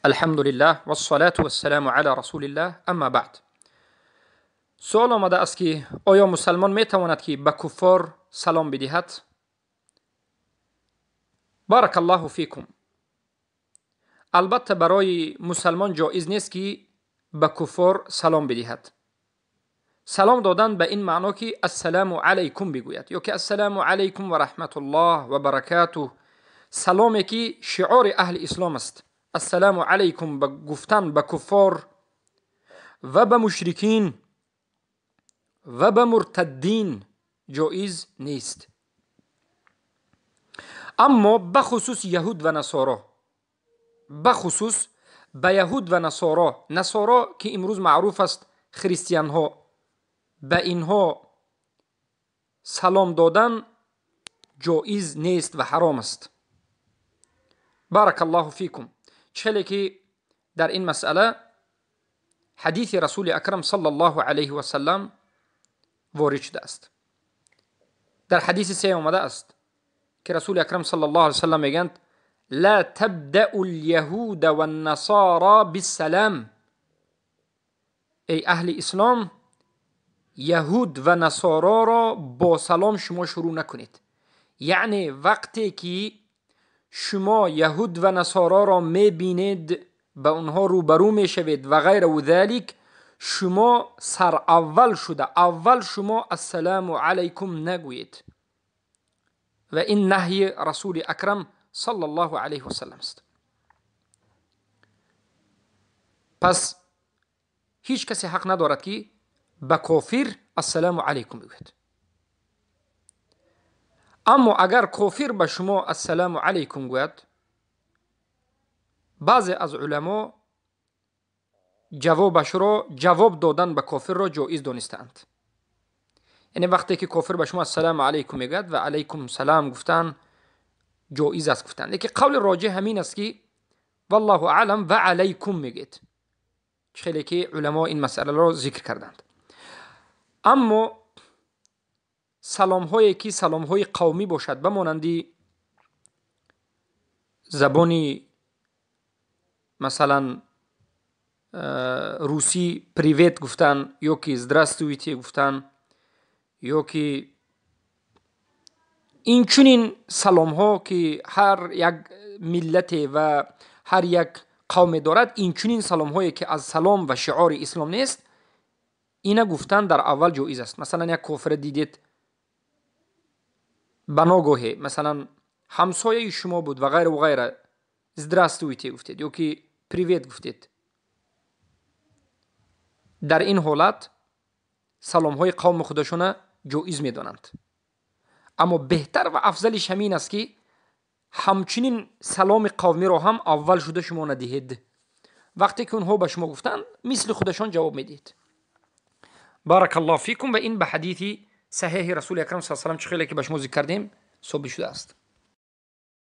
Алҳамдулиллаҳ вассалату вассаламу ала расулиллаҳ, амма баъд. Суол омада аст, ки оё мусалмон метавонад, ки ба куффор салом бидиҳад? Баракаллоҳу фикум. Албатта, барои мусалмон ҷоиз нест, ки ба куффор салом бидиҳад. Салом додан ба ин маъно, ки ассалому алайкум бигӯяд ё ки ассалому алайкум ва раҳматуллоҳ ва баракатуҳ, саломе ки шиори аҳли ислом аст, ассалому алайкум ба гуфтан ба куффор ва ба мушрикин ва ба муртаддин ҷоиз нест. Аммо бахусус яҳуд ва насоро, бахусус ба яҳуд ва насоро, насоро ки имрӯз маъруф аст христианҳо, ба инҳо салом додан ҷоиз нест ва ҳаром аст. Баракаллоҳу фикум. Челе ки дар ин масъала ҳадиси Расули Акрам саллаллоҳу алайҳи васаллам ворид шудааст. Дар ҳадиси се омада аст, ки Расули Акрам саллаллоҳу алайҳи васаллам мегӯянд: ла табдау лyaҳуда ваннасара биссалам. Эй аҳли ислом, яҳуд ва насороро бо салом шумо шурӯъ накунед. Яъне вақте ки шумо яҳуд ва насороро мебинед, ба онҳо рӯбарӯ мешавед ва ғайраву залик, шумо сараввал шуда аввал шумо ассалому алайкум нагӯед. Ва ин наҳйи Расули Акрам саллаллоҳу алайҳи васаллам аст. Пас ҳеҷ касе ҳақ надорад, ки ба кофир ассалому алайкум бигӯяд. Аммо агар кофир ба шумо ассалому алайкум гӯяд, баъзе аз уламо ҷавобашро, ҷавоб додан ба кофирро ҷоиз донистаанд. Яъне вақте ки кофир ба шумо ассалому алайкум мегӯяд, ва алайкум салам гуфтан ҷоиз аст гуфтан. Лекин қавли роҷеҳ ҳамин аст, ки валлоҳу аълам, ва алайкум мегӯед, хеле ки уламо ин масъаларо зикр карданд. Аммо саломҳое ки саломҳои қавмӣ бошад, ба монанди забони масалан русӣ привет гуфтан ё ки здравствуйте гуфтан ё ки инчунин саломҳо, ки ҳар як миллате ва ҳар як қавме дорад, инчунин саломҳое ки аз салом ва шиори ислом нест, ина гуфтан дар аввал ҷоиз аст. Масалан, як кофира дидед ба ногоҳе, масалан ҳамсояи шумо буд ва ғайру ғайра, здравствуйте гуфтед ё ки привет гуфтед, дар ин ҳолат саломҳои қавми худашона ҷоиз медонанд. Аммо беҳтар ва афзалиш ҳамин аст, ки ҳамчунин саломи қавмиро ҳам аввал шуда шумо надиҳед. Вақте ки онҳо ба шумо гуфтанд, мисли худашон ҷавоб медиҳед. Баракаллоҳу фикум. Ва ин ба ҳадиси саҳеҳи Расули Акрам саллаллоҳу алайҳи васаллам, чӣ хеле ки ба шумо зикр кардем, собит шудааст.